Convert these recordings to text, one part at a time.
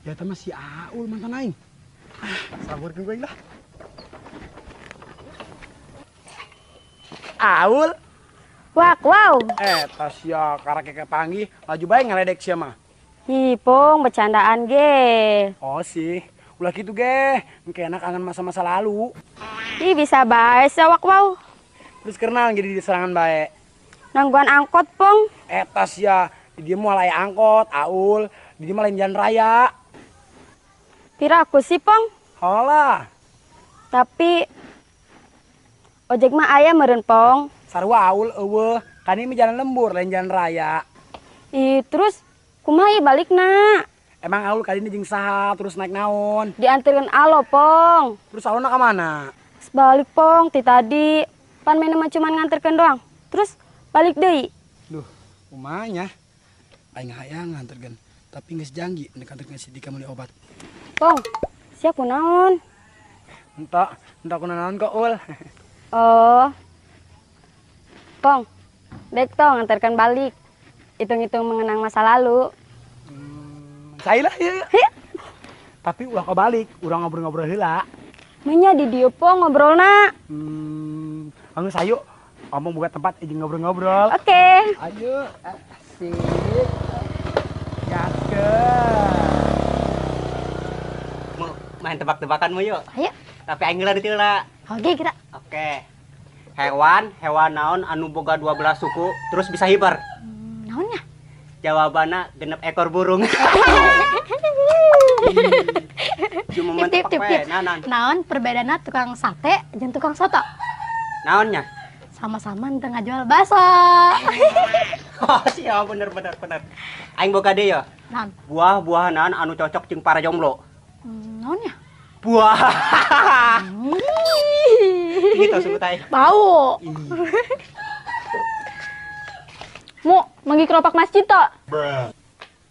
Ya mah si Aul mantan aing. Ah, saburkeun gue lah. Aul. Wak wow. Tas sia karake kepanggih, laju bae ngaledek sia mah. Hi, Pong, bercandaan ge. Oh sih, ulah kitu ge. Engke enak kangen masa-masa lalu. Ih, bisa bae sia wak wow. Terus kenal jadi diserangan bae. Nangguan angkot, Pong. Tas sia, di dieu moal aya angkot, Aul, di dieu mah lain jalan raya. Piraku sih, Pong? Holah. Tapi ojek mah aya meureun, Pong. Sarua Aul eueuh, kan ini jalan lembur lain jalan raya. Ih, terus kumaha ieu balikna? Emang Aul kali ini jeung saha terus naik naon? Dianterkeun Alo, Pong. Terus Aulna ka mana? Balik, Pong, ti tadi. Pan maneh mah cuman nganterkeun doang. Terus balik deui. Duh, kumaha nya? Aing hayang nganterkeun, tapi geus janji nek nganterkeun si Dika meuli obat. Pong, sia kunaon? Entok, entok kunaon kok, Ul. Oh. Pong, dek tong nganterkeun balik. Hitung-hitung mengenang masa lalu. Saya lah, ya. Tapi ulah kebalik, urang ngobrol-ngobrol heula. Menya di dieu Pong ngobrolna. Anu sayu, ngomong buka tempat jeung ngobrol-ngobrol. Oke. Ayo, asik. Gaskeun. Mau main tebak-tebakan mu yuk? Ayo. Tapi aing heula dieu lah. Oke, kita. Oke. Hewan, hewan naon anu boga 12 suku terus bisa hiber? Naonnya? Jawabanna genep ekor burung. Cuma Tip, tip, tip. Naon? Naon perbedaanna tukang sate jeung tukang soto? Naonnya? Sama-sama teu ngajual bakso. Oh, siap, bener. Aing boga deui ya. Naon? Buah-buah naon anu cocok jeung para jomblo? Naonnya? Buah. Gitu sebut aing. Bau. Mu, manggih keropak masjid tok.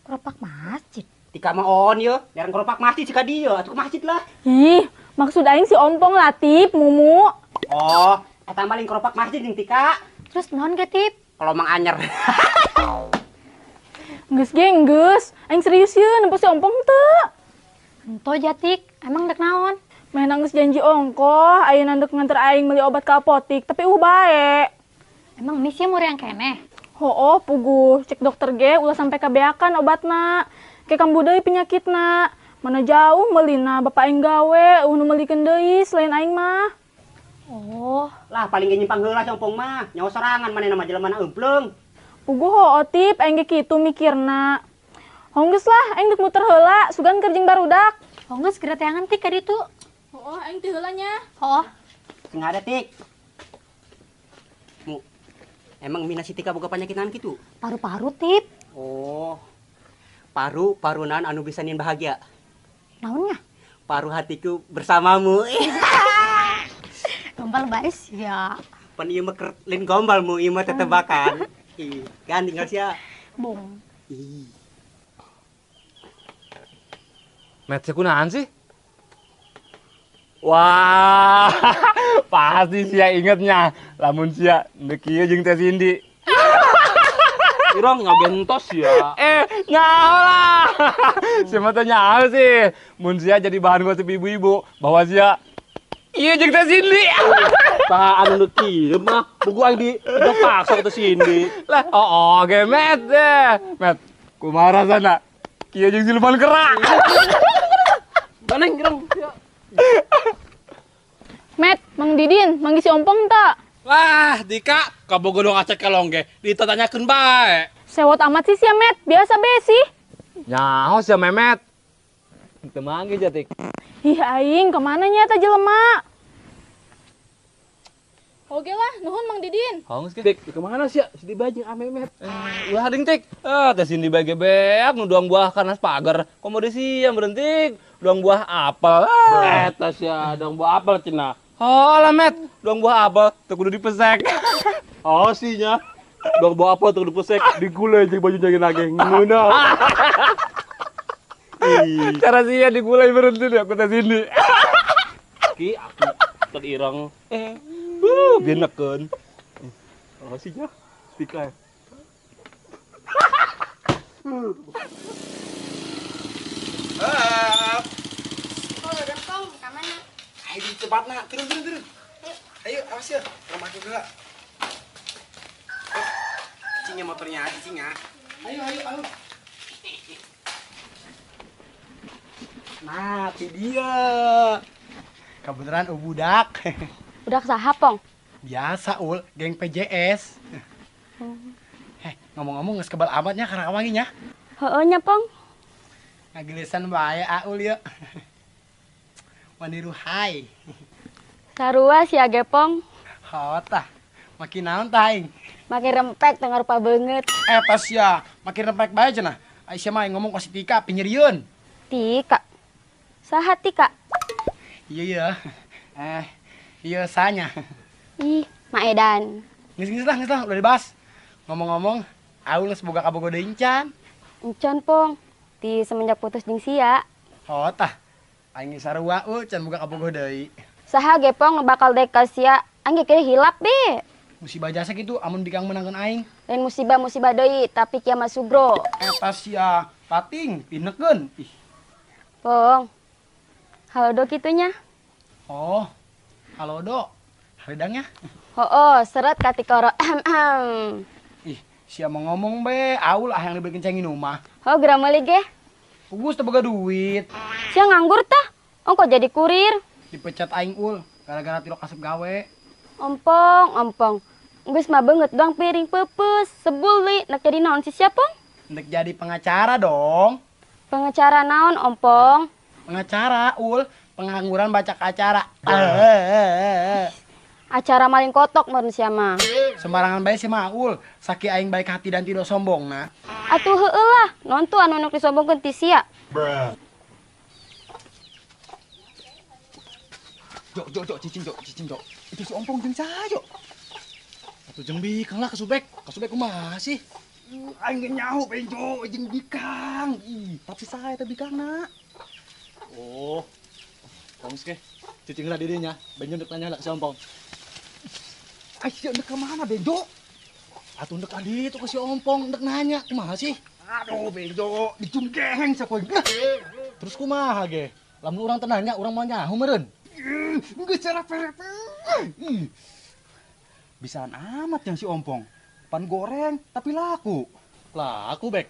Keropak masjid? Tika mah on ye, jarang keropak masjid sika dieu, atuh ke masjid lah. Ih, maksud aing si Ompong Latif, Mumu. Oh, eta mah lain keropak masjid jeung Tika. Terus naon ge, Tip? Kalau mang anyer. Geus ge geus, aing serius ye nempo si Ompong teu. Ento jatik, emang dek naon? Meh geus janji ongkoh, ayeuna ndek nganter aing meuli obat ka apotik, tapi bae. Emang misi muriang keneh? Hooh, puguh, cek dokter ge ulah sampai kabeakan obatna. Ke kambuh deui penyakitna. Mana jauh meulina, bapak aing gawe, eueuh nu meulikeun deui selain aing mah. Oh, lah paling ge nyimpang heula si Ompong mah, nyawa sorangan manehna mah jelema na eumpleng. Puguh hooh Tip, aing ge kitu mikirna. Honggeus lah, aing dek muter heula, sugan keur jeung barudak. Honggeus geura teangan Tik ka ditu. Hooh, aing teh heula nya. Hooh. Sing ada Tik. Mu, emang mina si Tika boga penyakit naon kitu? Paru-paru, Tip. Oh. Paru, parunan anu bisa nyin bahagia. Naonnya? Paru hatiku bersamamu. Gombal bae sia. Pan ieu mah lain gombal mu, ieu mah tetebakan. Ih, kan tinggal sia. Bung. Ih. Met kunaon sih? Wah, pasti sia ingetnya. Lamun sia ndek ieu jeung Teh Cindy. Irong ngagentos ya. Nyaho lah. Sia mah teh nyaho sih. Mun sia jadi bahan gosip ibu-ibu bahwa sia ieu jeung Teh Cindy. Tah anu nu kieu mah buku aing di paksa ke Teh Cindy. Lah, oh, oke, Met deh. Met, kumaha rasana? Kieu jeung siluman kera. Baneng irong. Met, Mang Didin, manggih si Ompong tak? Wah, Dika, kabogo dong acek kalong ge, ditanyakeun bae. Sewot amat sih sia, Met, biasa be sih. Nyaho sia Memet. Teu manggih jatik. Ih aing, kemana nya eta jelema? Oke lah, nuhun Mang Didin. Hongs ge. Dik, kemana sia? Si Diba jeung Amemet. Ulah ding Tik. Ah, teh Cindy bae ge beak nu doang buah kanas pagar. Komo deui sia berhenti, doang buah apel. Eta sia doang buah apel cenah. Oh lah Met, doang buah apel teu kudu dipesek. Oh sinya, doang buah apel teu kudu dipesek, digulai jeung baju jangin lagi. Ngeunah. Cara sia digulai berhenti deh aku teh Cindy. Ki aku teu ireng. Bieu nekeun. Oh sinya, Tika. tempatna. Turun turun turun. Ayo, awas ya. Rumah juga. Cicingnya motornya, cicingnya. Ayo ayo ayo. Nah, itu dia. Kebetulan budak. Budak saha, Pong? Biasa, Ul, geng PJS. Ngomong-ngomong geus kebal amatnya karena wanginya. Heeh nya, Pong. Ngagelisan bae Aul ya. Wani ruhai. Sarua sia ge, Pong. Hot tah. Makin naon tah aing? Makin rempek teu ngarupa beungeut. Pas ya, makin rempek bae cenah. Aisyah mah ngomong ka si Tika pinyerieun. Tika. Saha Tika? Iya iya. Iya sanya. Ih, Maedan. Geus lah, udah dibahas. Ngomong-ngomong, Aul geus boga kabogoh deui encan. Encan, Pong. Ti semenjak putus jeung sia. Oh tah. Aing geus sarua Ul can boga kabogoh deui. Saha ge, Pong, nu bakal dek ka sia? Aing ge kira hilap be. Musibah jasa kitu amun bikang menangkeun aing. Lain musibah-musibah deui, tapi kieu mah sugro. Eta sia pating pinekeun. Ih. Pong. Halodo kitunya. Oh. Halodo. Haridangnya. Oh, seret katikoro. Ih, sia mau ngomong be, Aul ah yang dibelikin cengin rumah. Oh, geura meuli ge. Pugus teu boga duit. Sia nganggur tah? Ongko jadi kurir. Dipecat aing Ul gara-gara tilok asup gawe. Ompong, ompong. Geus mah beungeut doang piring peupeus, sebul deui, nek jadi naon sih sia, Pong? Nek jadi pengacara dong. Pengacara naon, Ompong? Pengacara, Ul, pengangguran baca acara. Acara maling kotok meureun sia mah. Sembarangan bae sih mah Ul, saki aing baik hati dan tidak sombong nah. Atuh heueuh lah, non tuh anu nuk disombongkeun ti sia. Jok jok jok cicing jok, cicing jok. Itu si Ompong jeung saha jok? Atuh jeung bikang lah kasubek. Kasubek kumaha sih? Aing ge nyaho Benjo jeung bikang. Ih, tapi saha eta bikangna? Oh. Kong ge, cicing lah dirinya. Benjo ndek nanya lah ke si Ompong. Aisyah ndek ke mana Benjo? Atuh ndek adi itu ke si Ompong ndek nanya kumaha sih? Aduh Benjo, dicungkeng sakoing. Terus kumaha ge? Lamun urang teu nanya, urang moal nyaho meureun. Geus cara-cara. Bisaan amat yang si Ompong. Pan goreng tapi laku. Laku, Bek.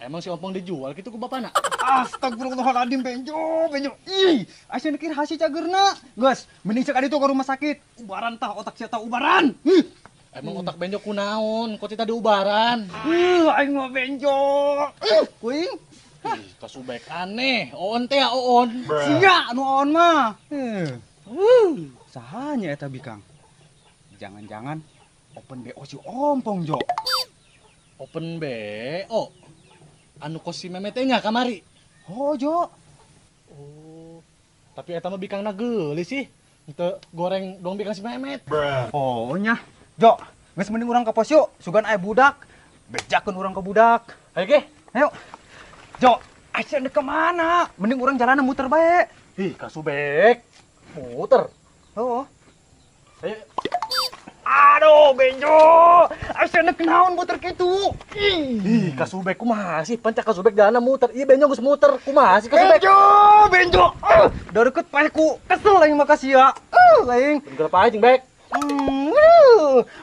Emang si Ompong dijual gitu ku bapana? Astagfirullahaladzim, Benjo, Benjo. Ih, asa nekir hasi cageurna. Geus, mending cek aditu ke rumah sakit. Ubaran tah otak sia tah ubaran. Ih. Emang otak Benjo kunaon? Kok tita diubaran? Ih, aing mah Benjo. Ih, kuing. Ih, kasubek aneh. Oon teh ya oon. Sia anu oon mah. Sahanya eta bikang. Jangan-jangan open BO si Ompong, Jo. Open BO? Anu kos si Memet nya kamari. Oh, Jo. Oh. Tapi eta mah bikangna geulis sih. Henteu goreng dong bikang si Memet. Oh nya. Jo, geus mending urang ka pos yuk. Sugan aya budak. Bejakeun urang ka budak. Ayo ge. Ayo. Jo, asa ndek ka mana? Mending urang jalanna muter bae. Ih, kasubek. Muter. Oh. Ayo. Aduh, Benjo. Asa ndek naon muter kitu? Ih, kasubek kumaha sih? Pancak kasubek jalanna muter. Ieu Benjo geus muter. Kumaha sih kasubek? Benjo, Benjo. Da deukeut paehku. Kesel aing mah ka sia. Aing. Bener paeh jeung Bek.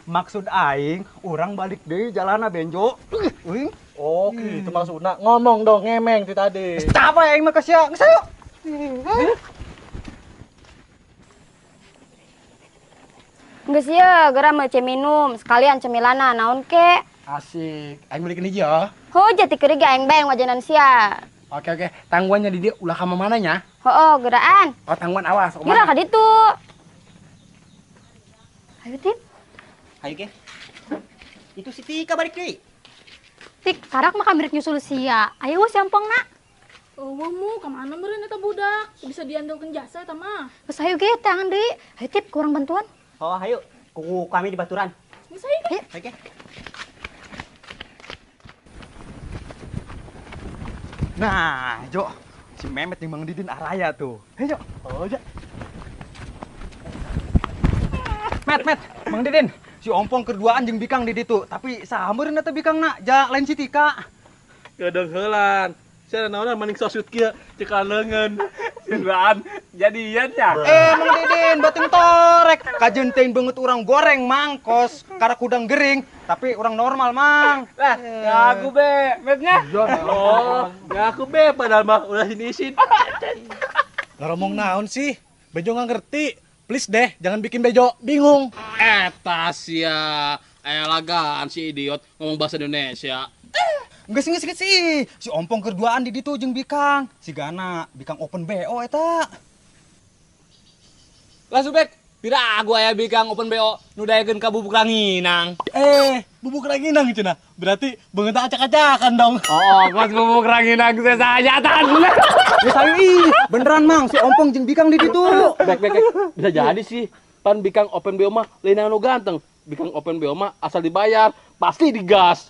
Maksud aing urang balik deui jalanna Benjo. Uing. Oh, gitu maksudna. Ngomong dong ngemeng ti tadi. Capek aing mah ka sia. Geus ayo. Geus ieu geura meuli minum, sekalian cemilana naon ke. Asik. Aing belikin hiji ya. Ho, jati keur ge aing bae ngajanan sia. Oke oke, tangguannya di dia ulah ka mana nya? Heuh, geraan. Oh, tangguan awas. Geura ka ditu. Ayo, Tip. Ayo ge. Itu si Tika balik deui. Tik, karak mah kamirek nyusul sia. Ayo si Ompong na. Eueuh mu, ka mana meureun eta budak? Bisa diandalkeun jasa eta mah. Geus ayo ge tangan deui. Ayo Tip, kurang bantuan. Oh, ayo. Kuku kami di baturan. Geus ayo ge. Oke. Nah, Jo, si Memet jeung Mang Didin araya tuh. Hei, Jo. Oh, Jo. Met, Met, Mang Didin, si Ompong keduaan jeung bikang di ditu, tapi saha meureun eta bikangna? Ja lain si Tika. Kedeung heulan. Sia naonan maning sosut kieu ceuk leungeun. Siraan jadian ya. Mang Didin batin torek. Kajeun teuing beungeut urang goreng mang kos karak udang gering, tapi urang normal mang. Lah, ngaku be, metnya. Oh, ngaku be padahal mah udah isin. Ngomong naon sih? Bejo nggak ngerti. Please deh, jangan bikin Bejo bingung. Eta sia, lagaan si idiot ngomong bahasa Indonesia. Geus sih. Si Ompong kerduaan di ditu jeung Bikang. Si Gana, Bikang open BO eta. Lah Subek, pira gua aya Bikang open BO nu daekeun ka bubuk ranginang. Bubuk ranginang cenah. Berarti beungeut acak-acakan dong. Oh, kos bubuk ranginang sesajatan. Geus hayu ih, beneran Mang, si Ompong jeung Bikang di ditu. Bek. Bisa jadi sih. Pan Bikang open BO mah lain anu ganteng. Bikang open BO mah asal dibayar, pasti digas.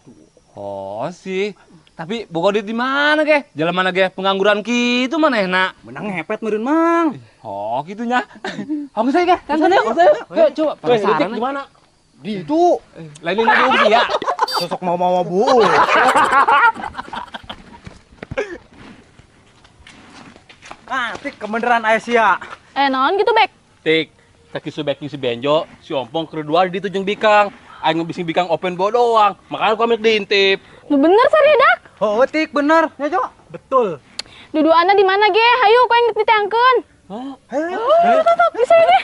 Oh sih, tapi boga duit di mana ge? Jalan mana ge? Pengangguran kitu manehna. Menang ngepet meureun Mang. Oh, kitunya. Hong saya ge, kan sana. Yuk coba penasaran di mana? Di itu. Lain ini buuk sih ya. Sosok mau-mau buuk. Nah, Tik kebeneran aya sia. Naon gitu, Bek? Tik, cek si Subek si Benjo, si Ompong kedua di ditu jeung Bikang. Aing bising Bikang open BO doang, makanya aku ambil diintip. Lu bener Saridak? Oh, Tik bener, ya Jo. Betul. Duduana di mana ge? Hayu ku aing diteangkeun. Hayu. Bisa ge.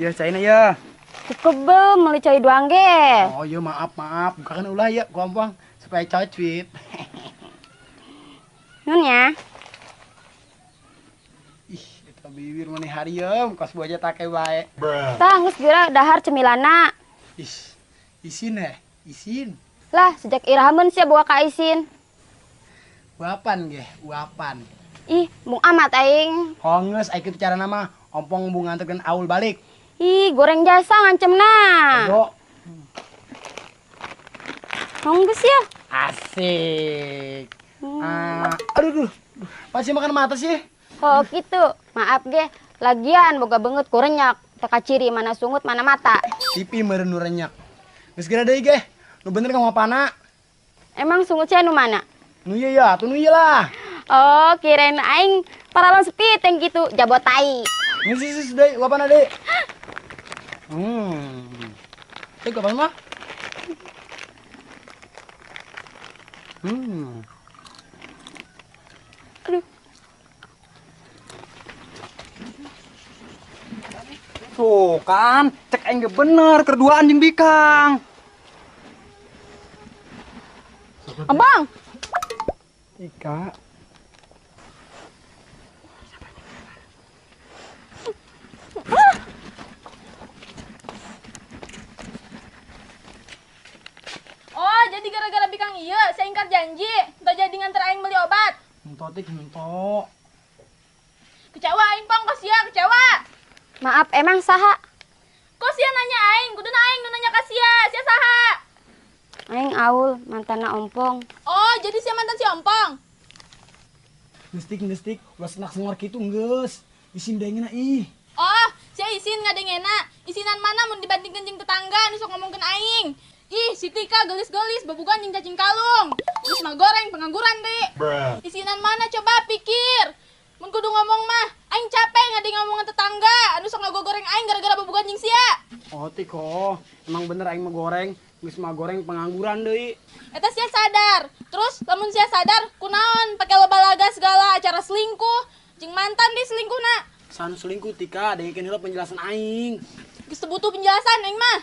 Ya caina ya. Kebel meuli cai doang ge. Oh iya maaf, bukan ulah ya ku Ompong supaya cocit. Nun ya. Ih, eta bibir maneh harieum kos boja take bae. Tah geus geura dahar cemilana. Ih, isin eh, isin. Lah, sejak irahameun sia boga ka isin. Uapan ge, uapan. Ih, mung amat aing. Hongeus aing kitu carana mah, Ompong embung nganterkeun Aul balik. Ih, goreng jasa ngancemna. Ayo. Hongeus ya. Asik. Aduh, masih makan mata sih. Oh gitu, maaf ge. Lagian boga beungeut ku renyak. Teka ciri mana sungut mana mata. TV meureun nu renyak. Geus geura deui ge. Nu bener kamu apana? Emang sungut sia nu mana? Nu ieu ya, atuh nu ieu lah. Oh, kirain aing paralon sepi teng gitu, jabot tai. Geus geus deui, apana deui? Teh kapan mah? Aduh. Tuh kan, cek aing ge bener kerduaan jeung Bikang. Abang. Ika. Oh, jadi gara-gara Bikang iya, saya ingkar janji, entah jadi nganter aing beli obat. Ento tik ento. Kecewa aing pong kos sia, kecewa. Maaf, emang saha? Kok sia nanya aing, kuduna aing nu nanya ka sia, sia saha? Aing Aul, mantanna Ompong. Oh, jadi sia mantan si Ompong? Gestik, ulah senak sengor kitu geus. Isin dengena ih. Oh, sia isin ngadengena. Isinan mana mun dibandingkeun jeung tetangga nu sok ngomongkeun aing. Ih, si Tika gelis-gelis babugan jeung cacing kalung. Geus mah goreng pengangguran deui. Isinan mana coba pikir. Mun kudu ngomong mah, aing capek ngadeng ngomongan tetangga anu sok ngagogoreng aing gara-gara babugan jeung sia. Oh, Tiko, emang bener aing mah goreng. Geus mah goreng pengangguran deui. Eta sia sadar. Terus lamun sia sadar kunaon pake loba laga segala acara selingkuh jeung mantan di selingkuhna. San selingkuh Tika, dengekeun heula penjelasan aing. Geus teu butuh penjelasan aing mah.